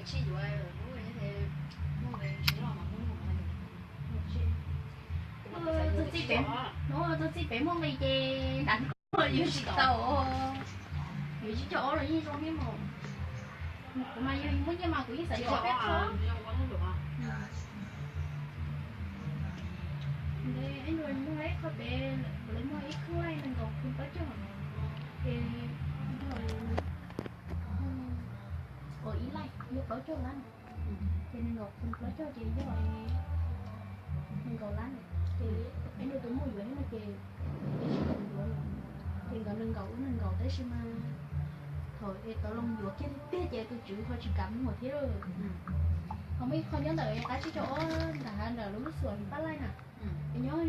Txog txij pem, txog txij pem muaj nqis ces nram no yuav tsis tau, yuav tsib caug ob los yeej zoo thiab mas. Kuv mas yog muaj nyiaj mas kuv yeej xav yuav peb qho. Ib nrua muaj ib qho pem, lawv muaj ib kheej laij nees nkaum pheej plaub caug, ces ib laij yog plaub caug lab, ces nees nkaum pheej plaub caug ces yog nees nkaum lab. Ces ib nrua tus muaj yuav thiab no ces tsis tau yuav, ces nkawd nees nkaum wb nees nkaum tab sis mas thaum es tau loo yuav kiag tiag tiag ces tus tswv ho tsis kam muag thiab. Ho muaj ib qho nyob ntawm qab tsib caug ob ntawm lub xuam pab laij na, es nyob,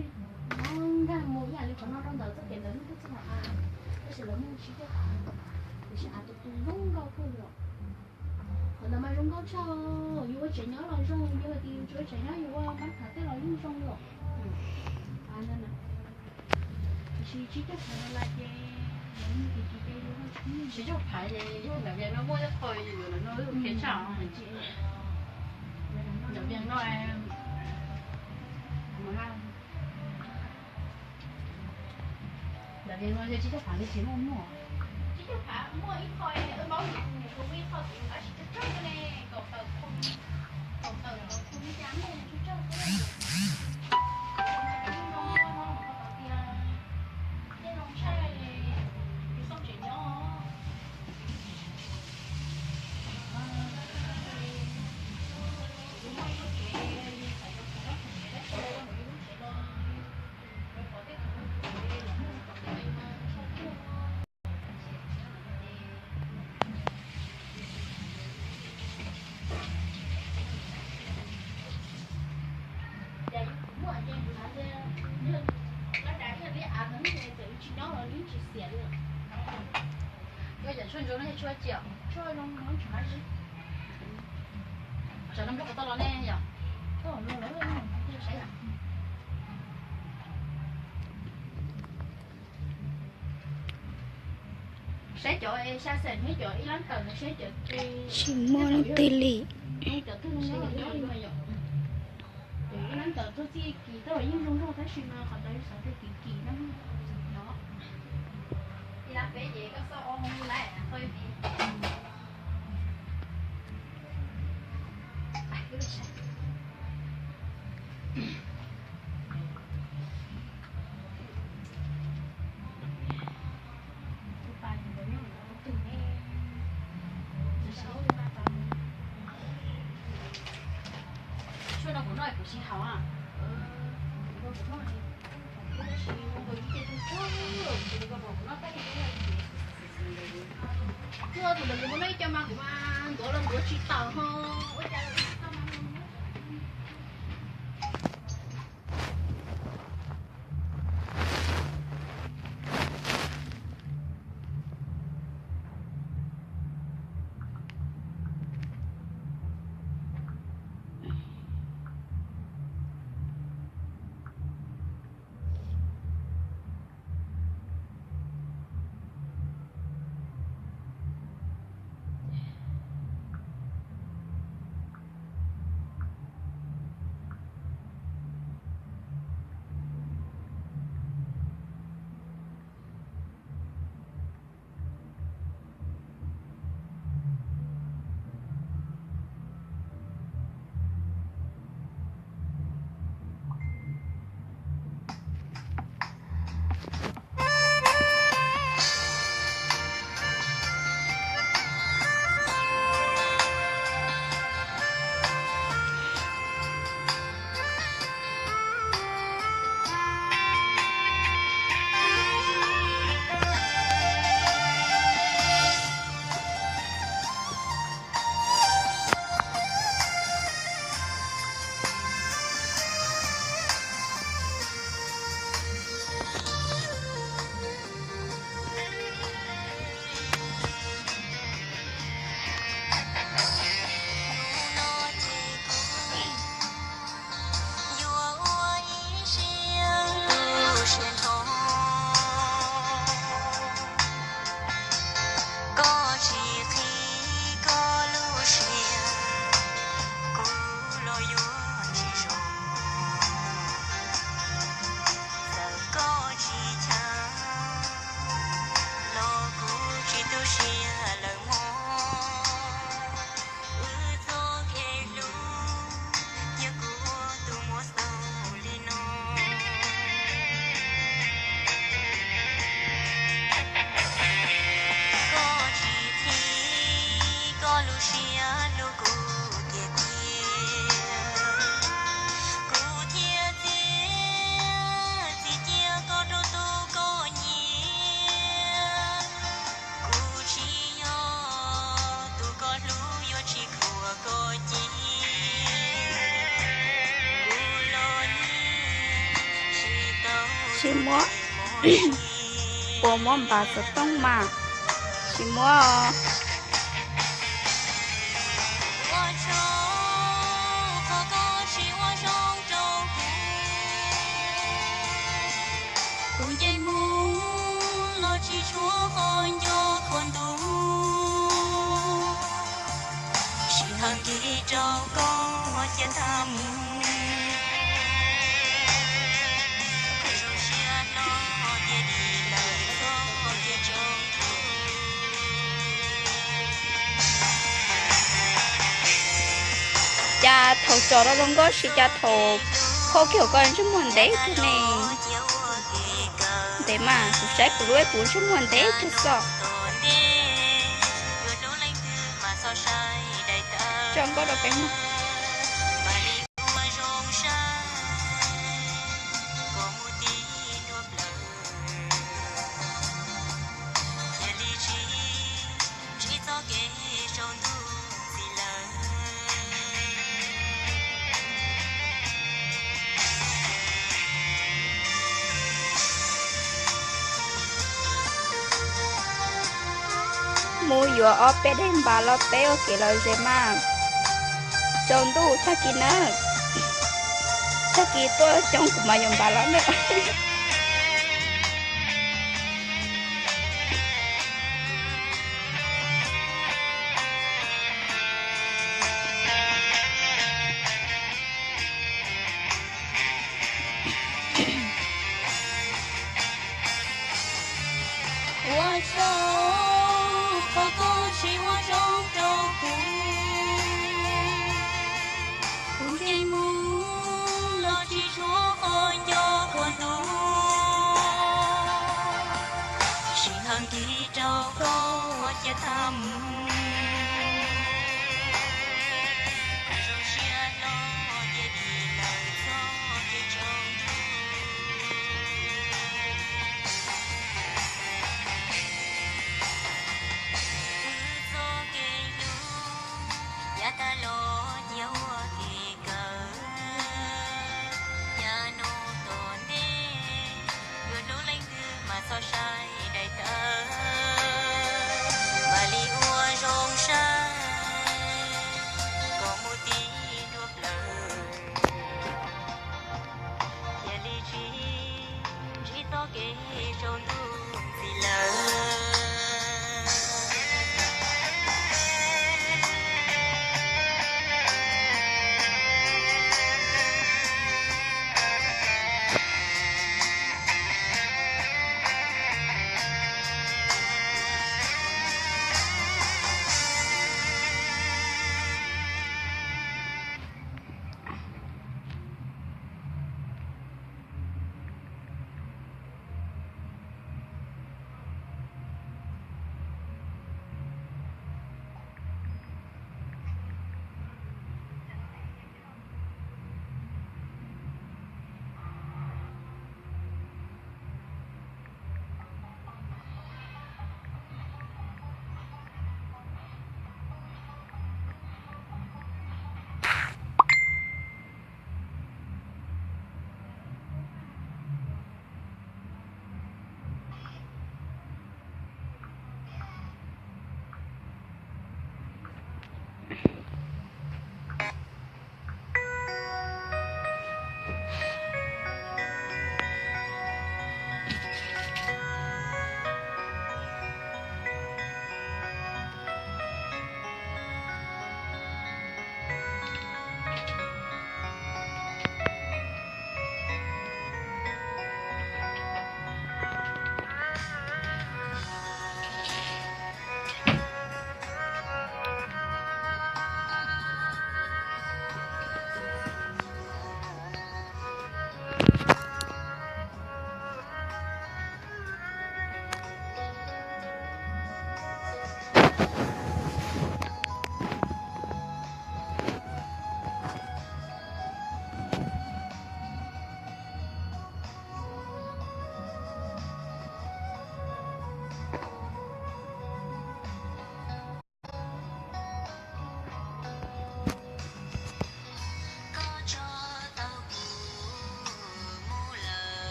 nyob nkag mus ib yam li qhov no rau ntawm txoj kev ntawd lub txoj hauv av, tab sis lawv muaj tsib caug av, tiam sis av tus tu zoo nkauj kawg li. Qhov ntawd mas zoo nkauj tshaj, yus ua tsev nyob los zoo, yus hais tias yus tsis ua tsev nyob yus ua mab phav tej los yeej zoo li. Tiam sis tsib caug phav dollar ces yus mus tim tim ces yus ho tsis muaj. Tsib caug phav ces yog nram Vias no muaj ib qho yus yuav ntawm no qhiav tshaj. Nram Vias no, nram Vias no yog tsib caug phav li tsis muaj muaj. Tsib caug phav muaj ib qho, wb paub tus niam tus muaj ib qho kuv tab sis tsawg tsawg ne, kaum tawm, kaum tawm kaum tawm li cas muaj tsawg tsawg xwb. Tej zoo tshaj, yus xauj tsev nyob. Yog cov tshuaj ntsuab no yog tshuaj ci os? Tshuaj zoo no tshuaj hav zib. Tsam no nplooj puas tau los ne yom? Saib yom. Saib cov xya xees thiab cov ib lab tawm no saib cov tsis muaj leej twg li. Cov twg no nyob li mas yom. Ib lab tawm txog txij kis tab los yeej zoo nkauj tab sis mas qhov ntawd xav tias kim kim no. Ib lab peb ces koj xauj ob hoob lab qhov Tshuaj no kuv noj kuv tsis haus. Kuv tus ntawd kuv muab noj ib co mas kuv mas ntuav los ntuav tsis tawm ho ua cas. Siab hlub kuv tiag tiag, kuv thiaj txiav txim cia koj rau tus koj nyiam. Kuv tsis yog tus koj hlub, yuav tsis khuam koj cia. Kuv los nim tsis tau, tsis muab, puas muab npav xov tooj mas? Tsis muab. Ua tsaug qhov koj tsis ua zoo rau kuv. Kuv nce mus los tsis tshuav qhov nco qhuav ntuj, sij hawm nkim rau koj cia tag mus. Zoo siab hlo cia li lawm koj cia tsaus ntuj. Cas thaum tsom rau zoo nkauj si cas thaum kho kiag koj ntsej muag ntev kawg ne. Ntev mas kuv saib kuv lub kuv ntsej muag ntev kawg xwb. Tso nkauj rau peb mloog. Mus yuav ob peb daim npav los peb ua kev lom zem mas. Tsaus ntuj tag kis na, tag kis tuaj coob kuv mam yuav npav los na. Ua tsaug qhov koj tsis ua zoo rau kuv. Kuv nce mus los tsis tshuav qhov nco qhuav ntuj.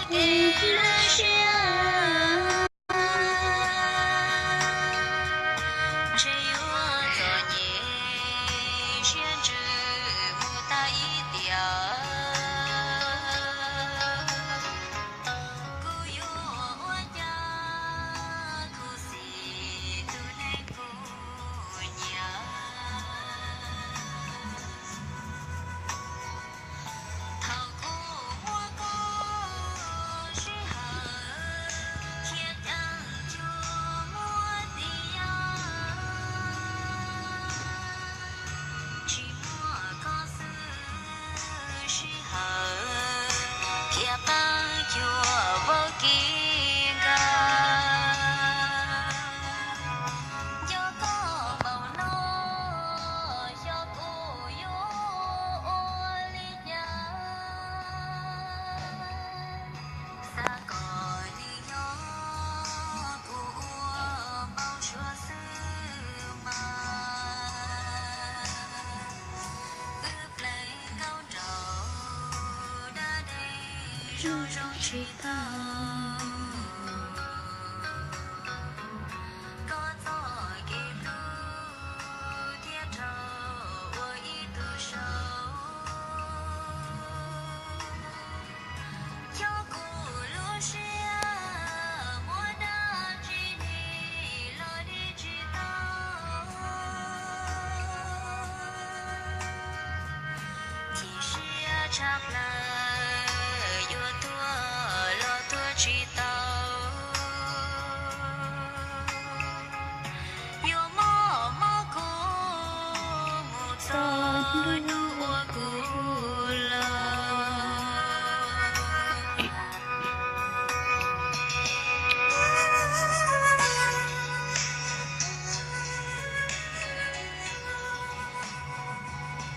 kev hlub siab, ntshe yuav txom nyem siab ntsws mus tag ib tiam. Kuv yuav ua cas khuv xim tus neeg kuv nyiam? Thaum kuv muaj koj sij hawm, khiav ceev cuag muaj txiv yawg. Tsis muaj koj xwb, sij hawm khiav qeeb cuag vaub kib nkag. Nco koj npaum no, xyov kuv yuav ua li cas. Xav kom nws nyob kuv ua npau suav xwb mas, wb pleev nkauj nraug dab dej zoo zoo tsis tau. Koj txoj kev hlub thiaj dhau ua ib tug saud. Cov kuv lub siab muaj dab tsi nim los dim tsis tau. Chim siab tshaj plaws